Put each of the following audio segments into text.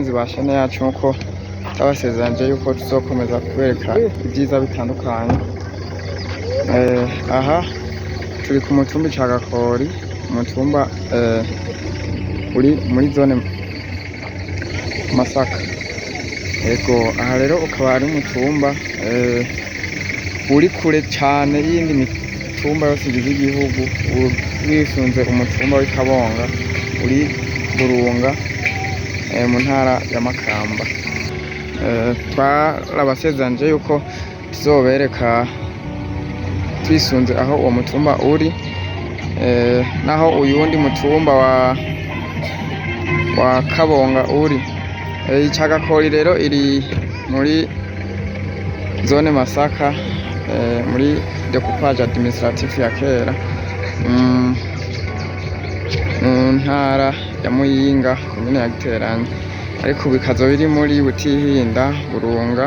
Bakunzi ba chaîne yacu, nkuko twabasezeranyije yuko tuzokomeza kubereka ibyiza bitandukanye. Aha turi ku mutumba Icagakori, umutumba uri muri zone Masaka. Ego, aha rero ukaba ari umutumba uri kure cane y'iyindi mitumba yose igize igihugu, wisunze umutumba w'i Kabonga uri Burunga, mu ntara ya Makamba. Twarabasezeranyije yuko tuzobereka twisunze aho uwo mutumba uri, naho uyundi mutumba wa Kabonga uri. Icagakori rero iri muri zone Masaka, muri découpage administratif ya kera, mu ntara ya Muyinga, komine ya Giteranyi, ariko ubu bikazoba biri muri Butihinda, Burunga,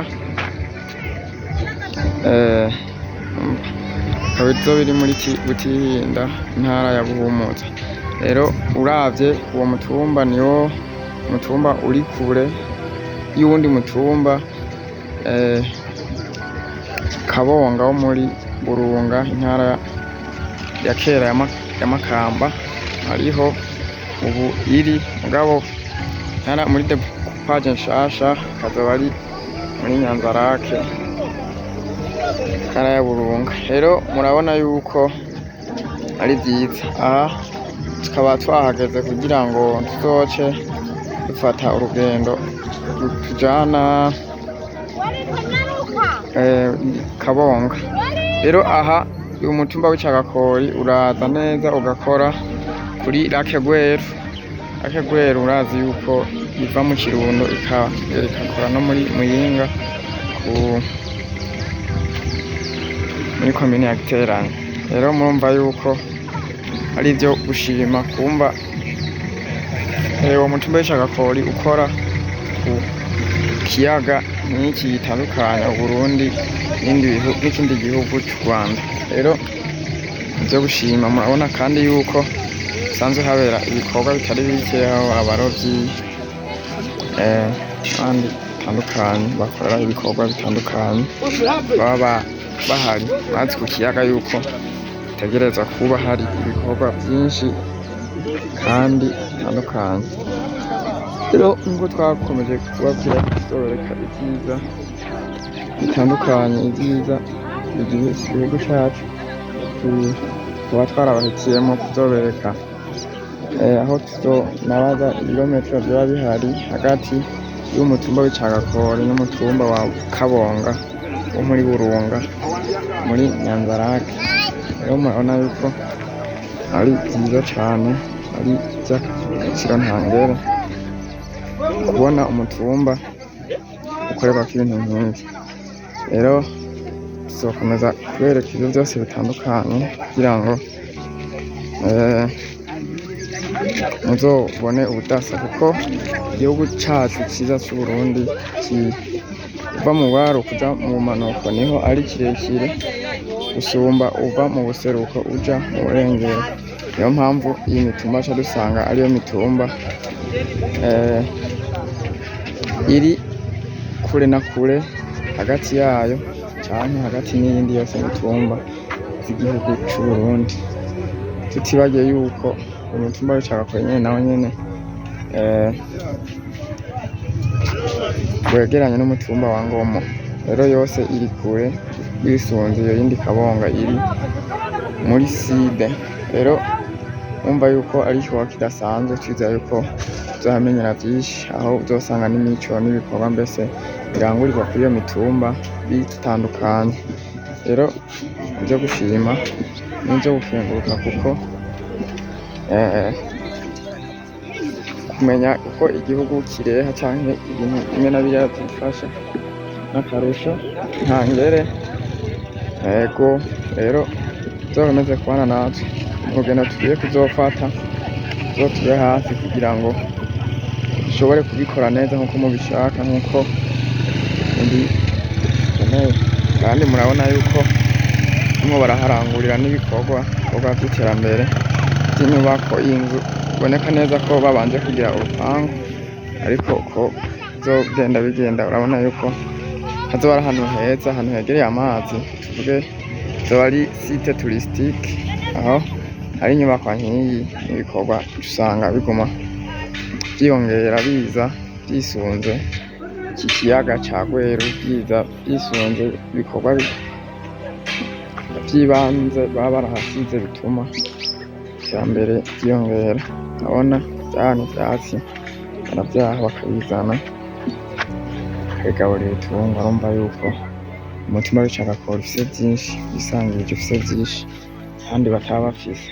bikaba bizoba biri muri Butihinda, intara ya Buhumuza. Rero uravye uwo mutumba, niwo mutumba uri kure y'uwundi mutumba, Kabonga wo muri Burunga, intara ya kera ya Makamba, hariho ubu iri mugabo ntara muri découpage nshasha kazoba ari muri Nyanzarake, intara ya Burunga. Rero murabona yuko ari vyiza. Aha tukaba twahageze kugira ngo tuzoce dufata urugendo rutujana Kabonga. Rero aha uyu mutumba w'Icagakori uraza neza ugakora kuri Lac Rweru. Lac Rweru urazi yuko iva mu Kirundo ikakora no muri Muyinga, muri komine ya Giteranyi. Rero murumva yuko ari ivyo gushima kumva uwo mutumba w'Icagakori ukora ku kiyaga nk'iki gitandukanya Uburundi n'ikindi gihugu c'u Rwanda. Rero ivyo gushima. Murabona kandi yuko hasanzwe habera ibikorwa bitari bike, aho abarovyi n'abandi batandukanye bakorera ibikorwa bitandukanye baba bahari. Bazi ku kiyaga yuko hategerezwa kuba hari ibikorwa vyinshi kandi bitandukanye. Rero nkuko twakomeje kubabwira, tuzobereka ivyiza bitandukanye, ivyiza bigize igihugu cacu, tuba twarabahitiyemwo kuzobereka aho tuzonabaza ibirometero vyoba bihari hagati y'umutumba w'Icagakori n'umutumba wa Kabonga wo muri Burunga, muri Nyanzarake. Rero murabona yuko ari vyiza cane, ari ivy'agaciro ntangere kubona umutumba ukorerwako ibintu nk'ibi. Rero tuzokomeza kubereka ivyo vyose bitandukanye kugira ngo muzobone ubudasa, kuko igihugu cacu ciza c'Uburundi kiva mu buraruko uja mu bumanuko niho ari kirekire gusumba uva mu buseruko uja mu burengero. Niyo mpamvu iyi mitumba ca dusanga ariyo mitumba iri kure na kure hagati yayo canke hagati n'iyindi yose mitumba z'igihugu c'Uburundi, tutibagiye yuko umutumba w'Icagakori nyene nawo nyene wegeranye n'umutumba wa Ngomo. Rero yose iri kure wisunze iyo yindi Kabonga iri muri sud. Rero wumva yuko ari igikorwa kidasanzwe, twizera yuko tuzohamenyera vyinshi, aho uzosanga n'imico n'ibikorwa mbese birangurirwa kuri iyo mitumba bitandukanye. Rero ivyo gushima n'ivyo gukenguruka, kuko kumenya uko igihugu kireha canke ibintu bimwe na biriya vyifashe n'akarusho ntangere. Ego, rero uzokomeze kubana natwe mu rugendo tugiye kuzofata, uzotube hafi kugira ngo dushobore kubikora neza nkuko mubishaka, nkuko mubikeneye. Kandi murabona yuko barimo baraharangurira n'ibikorwa, ibikorwa vy'iterambere vy'inyubako y'inzu, biboneka neza ko babanje kugira urupangu. Ariko uko bizogenda bigenda, urabona yuko hazoba ari ahantu heza, ahantu hegereye amazi, tuvuge zoba ari site touristique, aho hari inyubakwa nk'iyi n'ibikorwa usanga biguma vyiyongera, biza vyisunze iki kiyaga ca Rweru, biza vyisunze ibikorwa vy'ibanze baba barahasize bituma iterambere ryiyongera. Urabona vya n'ivyatsi baravyaha bakabizana bakabigaburira ibitungwa. Urumva yuko umutumba w'Icagakori ufise vyinshi wisangije, ufise vyinshi kandi bataba bafise.